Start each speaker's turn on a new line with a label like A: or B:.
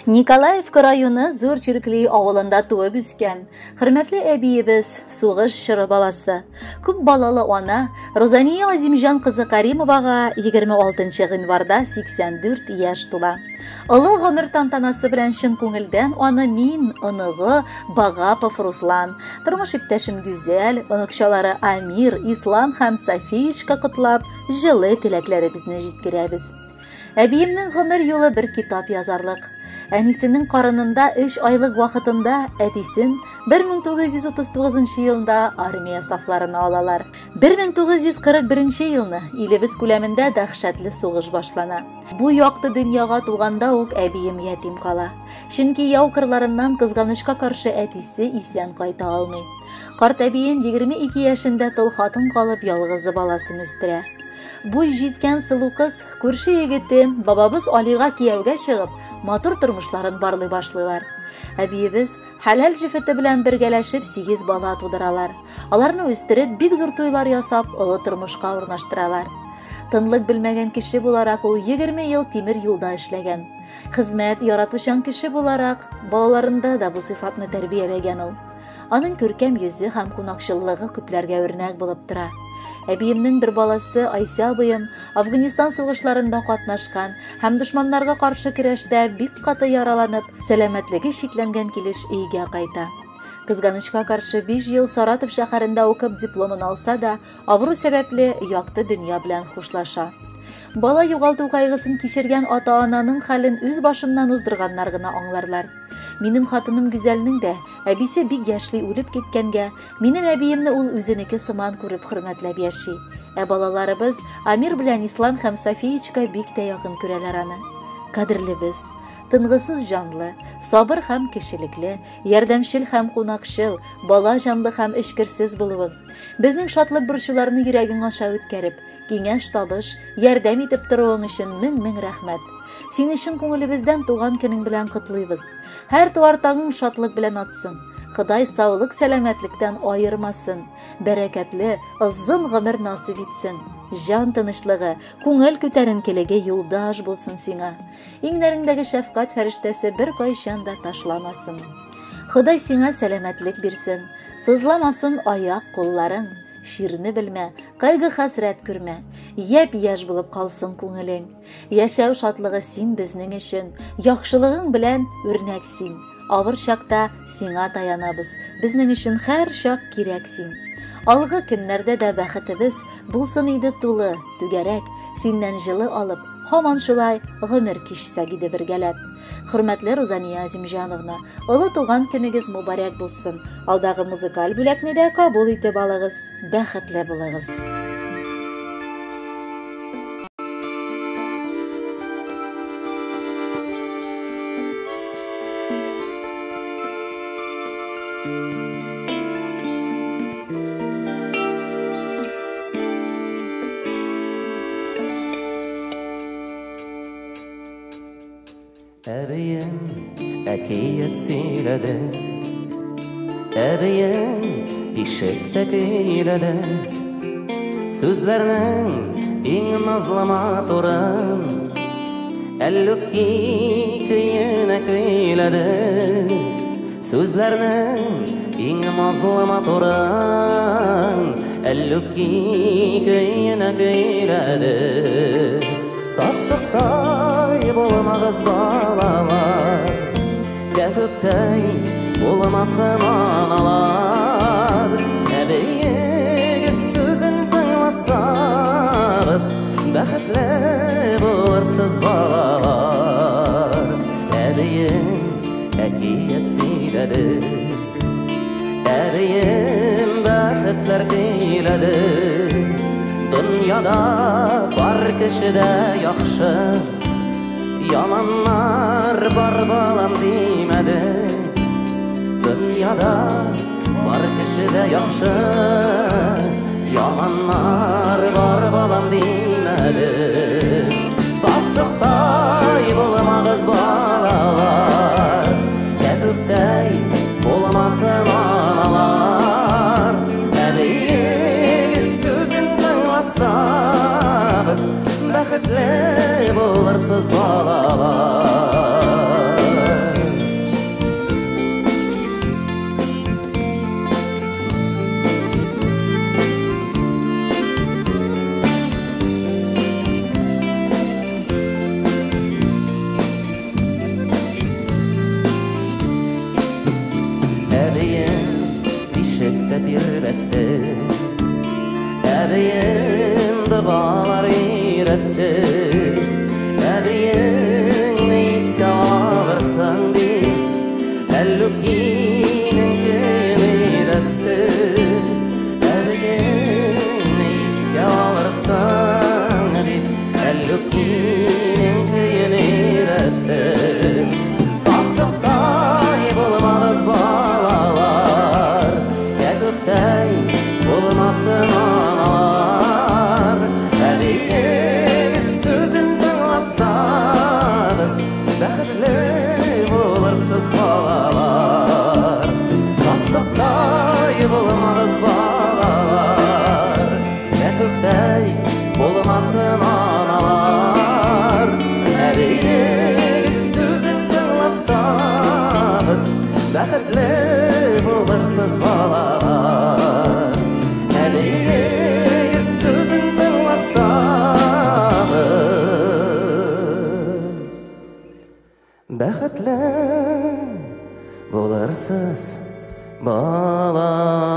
A: Николаевка районы Зур Чиркли авылында туып үскән, хөрмәтле әбиебез, сугыш чоры баласы, күп балалы ана Розания Азимҗан кызы Каримовага 26 гыйнварда 84 яшь тула. Олы гомер тантанасы белән чын күңелдән аны мин, оныгы Багапов Руслан, тормыш иптәшем Гүзәл, оныкчалары Амир, Ислам һәм Софиечка котлап, җылы теләкләребезне җиткерәбез. Әбиемнең гомер юлы бер китап язарлык. Әнисенең карынында 3 айлык вакытында әтисен 1939 елда армия сафларына алалар. 1941 елны илебез күләмендә дәһшәтле сугыш башлана. Бу якты дөньяга туганда ук әбием ятим кала. Чөнки яу кырларыннан кызганычка каршы әтисе исән кайта алмый. Карт әбием 22 яшендә тол хатын калып ялгызы баласын үстерә. Буй җиткән сылу кыз күрше егете бабабыз Алига кияүгә чыгып, матур тормышларын барлый башлыйлар. Әбиебез хәләл җефете белән бергәләшеп 8 бала тудыралар. Аларны үстереп, бик зур туйлар ясап, олы тормышка урнаштыралар. Тынлык белмәгән кеше буларак ул 20 ел тимер юлда эшләгән. Хезмәт яратучан кеше буларак, балаларында да бу сыйфатны тәрбияләгән ул. Аның күркәм йөзе һәм кунакчыллыгы күпләргә үрнәк булып тора. Әбиемнең бер баласы Айся абыем Афганистан сугышларында катнашкан һәм дошманнарга каршы көрәштә бик каты яраланып, сәламәтлеге чикләнгән килеш өйгә кайта. Кызганычка каршы 5 ел Саратов шәһәрендә укып дипломын алса да, авыру сәбәпле якты дөнья белән хушлаша. Бала югалту кайгысын кичергән ата-ананың хәлен үз башыннан уздырганнар гына аңларлар. Минем хатыным Гүзәлнең дә әбисе бик яшьли үлеп киткәнгә, минем әбиемне ул үзенеке сыман күреп хөрмәтләп яши. Ә балаларыбыз Амир белән Ислам һәм Софиечка бик тә якын күрәләр аны. Кадерлебез, тынгысыз җанлы, сабыр һәм кешелекле, ярдәмчел һәм кунакчыл, бала җанлы һәм эчкерсез булуың. Безнең шатлык борчуларны йөрәгең аша үткәреп, киңәш табыш, ярдәм итеп торуың өчен мең-мең рәхмәт. Сине чын күңелебездән туган көнең белән котлыйбыз. Һәр туар таңың шатлык белән атсын. Ходай саулык сәламәтлектән аермасын. Бәрәкәтле, озын гомер насыйп итсен. Җан тынычлыгы, күңел күтәренкелеге юлдаш булсын сиңа. Иңнәреңдәге шәфкать фәрештәсе бер кайчан да ташламасын. Ходай сиңа сәламәтлек бирсен. Сызламасын аяк кулларың. Ширне белмә, кайгы хәсрәт күрмә. Япь-яшь булып калсын күңелең. Яшәү шатлыгы син безнең өчен. Яхшылыгың белән үрнәк син. Авыр чакта сиңа таянабыз. Безнең өчен һәр чак кирәк син. Алгы көннәрдә дә бәхетебез булсын иде тулы, түгәрәк. Синнән җылы алып, һаман шулай гомер кичсәк иде бергәләп. Хөрмәтле Розания Азимҗановна, олы туган көнегез мөбарәк булсын. Алдагы музыкаль бүләкне дә кабул итеп алыгыз. Бәхетле булыгыз.
B: Әбием әкият сөйләде, әбием бишектә көйләде. Сүзләрнең иң назлы матурын Әллүки көенә көйләде. Сүзләрнең иң назлы матурын Әллүки көенә көйләде. Сапсыктай булмагыз балалар, кәкүктәй булмасын аналар. Әбиегез сүзен тыңласагыз, бәхетле булырсыз балалар. Әбием әкият сөйләде, әбием бәхетләр көйләде. Дөньяда бар кеше дә яхшы, яманнар бар балам димәде. Дөньяда бар кеше дә яхшы, яманнар бар балам димәде. Сапсыктай булмагыз балалар, кәкүктәй булмасын аналар. Әбиегез сүзен тыңласагыз, бәхетле булырсыз балалар. Әллүкинең көен өйрәттем. Әбиеңне искә алырсың дип, Әллүкинең көен өйрәттем. Сапсыктай булмагыз, балалар, Кәкүктәй булмасын аналар. Әбиегез сүзен тыңласагыз, бәхетле булырсыз, балалар. Сапсыктай булмагыз, балалар, Кәкүктәй булмасын аналар. Әбиегез сүзен тыңласагыз, бәхетле булырсыз, балалар. Әбиегез сүзен тыңласагыз, бәхетле булырсыз, балалар.